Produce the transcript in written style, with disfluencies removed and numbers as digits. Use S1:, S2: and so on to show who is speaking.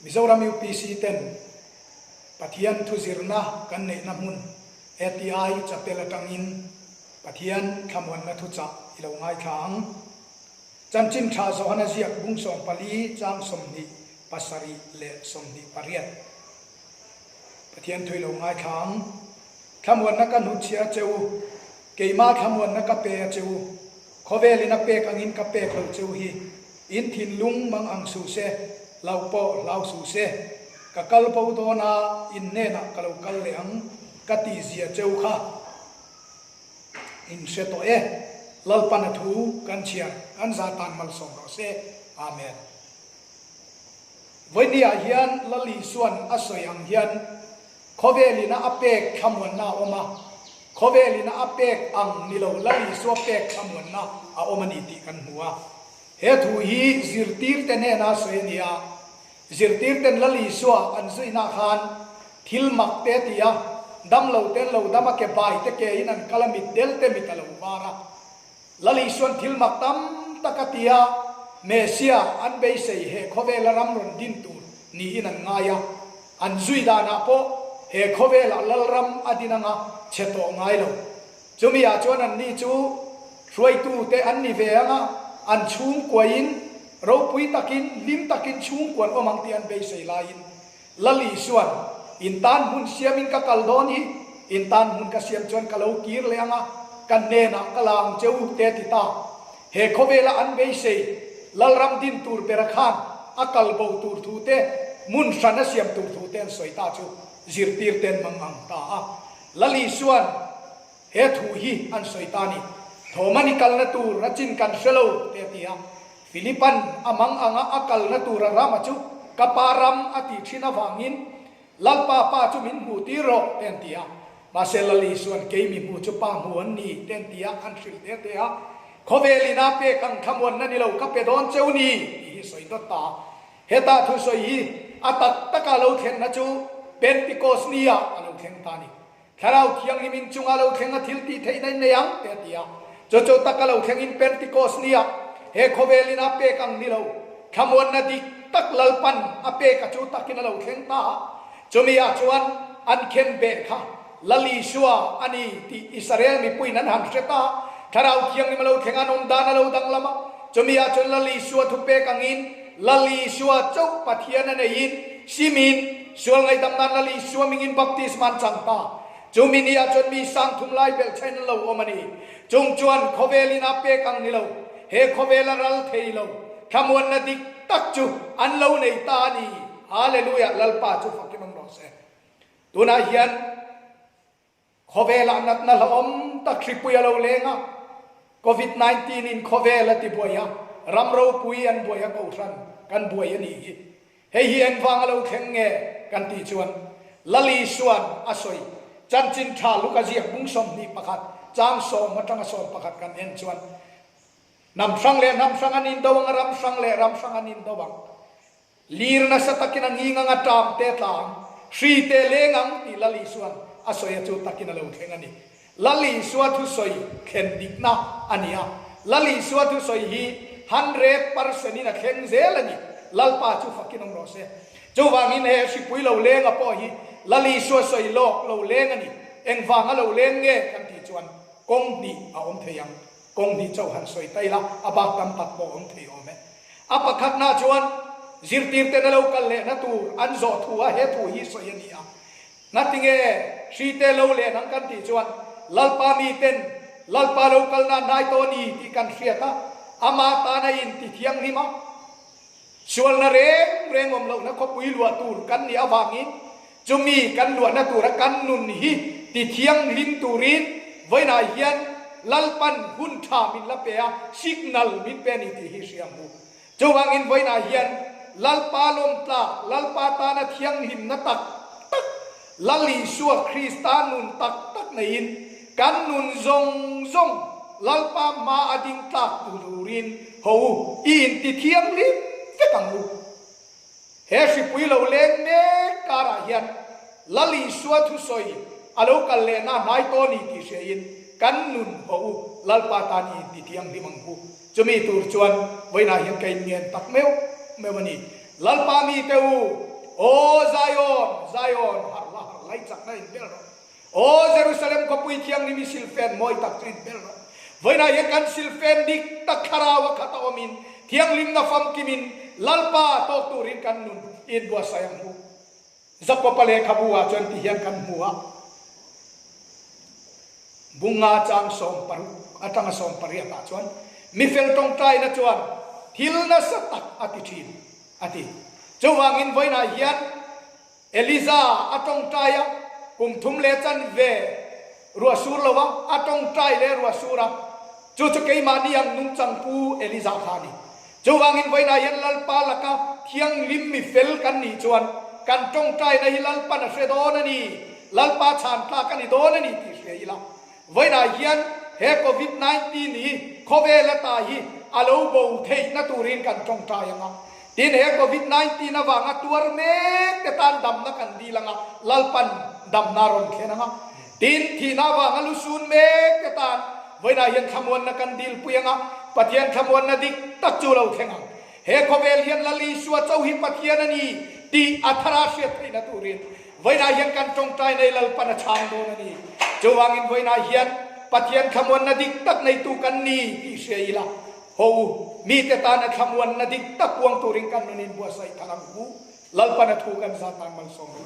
S1: Mizoram UPC ten Pathian thu zirna kan neihna hmun ATI chapel atangin Pathian thlamuanna thuchah i lo ngaithla ang. Chanchin tha Johana ziak bung 14 chang 27 leh 28. Pathian thu i lo ngaithla ang. Thlamuanna ka hnutchhiah a che u, keimah thlamuanna ka pe a che u, khawvelin a pek angin ka pek lo che u hi, in thinlung mang ang suh se, hlau pawh hlau suh se. Ka kal bo dawn a, in hnenah ka lo kal leh ang, ka tih zia che u kha in hre tawh e. Lalpan a thu kan chhiar, kan za tan malsawm rawh se. Amen. Vawinia hian Lal Isuan a sawi ang hian khawvelina a pek thlamuanna a awm a, khawvelina a pek ang ni lo Lal Isua pek thlamuanna a awm a ni tih kan hmu a. He thu hi zirtirte hnena sawi a ni a, zirtirten Lal Isua an zuinah khan thil mak te a ti a, damlo te an lo dam a, ke bai te ke in an kal a, mit del te mit a lo var a. Lal Isuan thil mak tam tak a ti a, Messiah an beisei he khawvela ram rawn din tur niin an ngai a, an zui danah pawh he khawvelah Lalram a din anga chhe tawh ngai lo. Chumi ah chuan anni chu hruaitute an ni ve anga, an chhungkuain ropui takin, hlim takin chhungkuan awm ang tih an beisei laiin Lal Isuan, In tan hmun siamin ka kal dawn hi, in tan hmun ka siam chuan ka lo kir leh ang a, ka hnenah ka la ang che u, te a ti ta. He khawvela an beisei, Lalram din tur bera khan a kal bo tur thu te, hmun hran a siam tur thu te an sawi ta chu zirtir te an mang ang ta a. Lal Isuan he thu hi an sawi ta a ni, Thawmani kalna tur a chin kan hre lo, te a ti a. Philipan a mang anga a kalna tura rama chu ka pa ram a tih thin avangin Lalpa pa chu min hmuh tir rawh te an ti a. Mahse Lal Isuan kei mi hmuh chu pa hmu an ni te an ti a, an hrilh te te a. Khawvel ina pek ang thlamuanna ni lo ka pe dawn cheu ni tih hi sawi dawt ta a. Heta thusawi hi a tak taka lo thlenna chu Pentikos ni ah a lo thleng ta a ni. Thlarau Thianghlim in chunga lo thleng a thil tih theihna in nei ang, te a ti a. Chu chu taka lo thleng in Pentikos nia he khawvel in a pek ang ni lo, thlamuanna dik tak Lalpan a pek a chu takin a lo thleng ta a. Chumi ah chuan an khen beh kha Lal Isua a ni tih Israel mipuiin an han hre ta a. Thlarau Thianghlim a lo thleng a, an awm dan a lo danglam a. Chumi ah chuan Lal Isua thupek angin Lal Isua chauh Pathian a neiin simin sual ngaihdam nan Lal Isua mingin baptisma an chang ta. Chumi ni ah chuan mi sang thum lai belhchhain an lo awm a ni. Chung chuan khawvel in a pek ang ni lo, he khawvel a ral thei lo, thlamuanna dik tak chu an lo nei ta a ni. Hallelujah! Lalpa chu fakin awm rawh se. Tunah hian. Khawvelah natna hlauhawm tak hripui a lo leng a, Covid 19 in khawvel a ti buai a, ram ropui an buai a kohhran kan buai a nih hi. Hei hi engvang a lo thleng nge kan tih chuan Lal Isuan a sawi chanchin tha Luka ziak bung 21 chang sawm atanga 11 kan en chuan hnam hrang leh hnam hrang an indo ang a, ram hrang leh ram hrang an indo ang. Lir nasa takin a nging ang a ṭam te tla ang, hri te leng ang tih Lal Isua'n a sawi a chu takin a lo thleng a ni. Lal Isua thusawi thlen dikna a ni a, Lal Isua thusawi hi 100% in a thleng zel a ni. Lalpa chu fakin awm rawh se. Chuvangin he hripui lo lenga pawh hi Lal Isua sawi lawk lo leng a ni. Engvanga lo leng nge kan tih chuan kawng hnih a awm thei ang. Kawng hnih chauh han sawi ta ila, a bak tam tak pawh awm thei awm e. A pakhatna chuan zirtirten a lo kal lehna tur an zawh thu a he thu hi sawi a ni a. Ngatinge hrite lo len ang kan tih chuan Lalpa miten Lalpa lo kalna hnai tawh a ni tih kan hriat a, ama tana in ti thianghlim a. Sualna reng reng awm lohna khawpui luah tur kan nih avangin chumi kan luahna tura kan nun hi ti thianghlim turin vawiinah hian Lalpan hun tha min la pe a, signal min pe a ni tih hi hria ang u. Chuvangin vawiinah hian Lalpa lawmtlak, Lalpa tana thianghlimna tak tak, Lal Isua Krista nun tak tak neiin kan nun zawng zawng Lalpa hma a ding tlak turin ho u, i inti thianghlim vek ang u. He hripui lo leng mek karah hian Lal Isua thusawi a lo kal lehna hnai tawh ni tih hriain kan nun ho u, Lalpa tan i inti thianghlim ang u. Chumi tur chuan vawiinah hian ka inngen tak meuh meuh a ni. Lalpa mite u, Aw Zion, Zion, harh la harh lai chakna inbel rawh. Aw Jerusalem khawpui thianghlim i silfen mawi tak chu inbel rawh. Vawiinah hian kan silfen dik tak thlarau a khat a awmin, thianghlimna famkimin Lalpa tawk turin kan nun inbuatsaih ang u. Jakoba lehkhabu ah chuan ti hian kan hmu a, Bunga chang 60 atanga 18 ah chuan, Mifel tawngtaina chuan thil nasa tak a ti thin, a ti. Chuvangin vawiinah hian Eliza a tawngtai a, kum thum leh chanve ruah sur lo a, a tawngtai leh ruah sur a, chu chu keimahni ang nungchang pu Eliza kha a ni. Chuvangin vawiinah hian Lalpa laka thianghlim mi fel kan nih chuan kan tawngtaina hi Lalpan a hre dawn a ni, Lalpa chhan tlak a ni dawn a ni tih hria ila. Vawiinah hian he Covid 19 hi khawvel ata hi a lo bo theihna turin kan tawngtai ang a. Tin, he Covid 19 avanga tuar mek te tan damna kan dil ang a, Lalpan damna a rawn thlen ang a. Tin, thihna avanga lusun mek te tan vawiinah hian thlamuanna kan dilpui ang a, Pathian thlamuanna dik tak chu lo thleng ang. He khawvel hian Lal Isua cho hi Pathian a ni tih a thara hriat theihna turin vawiinah hian kan tawngtai nei Lalpan a chhang dawn a ni. Chuvangin vawiinah hian Pathian thlamuanna dik tak neitu kan ni tih hria ila, haw u, mite tana thlamuanna dik tak puang turin kan nun inbuatsaih thar ang u. Lalpan a thu kan zat nan malsawm rawh se.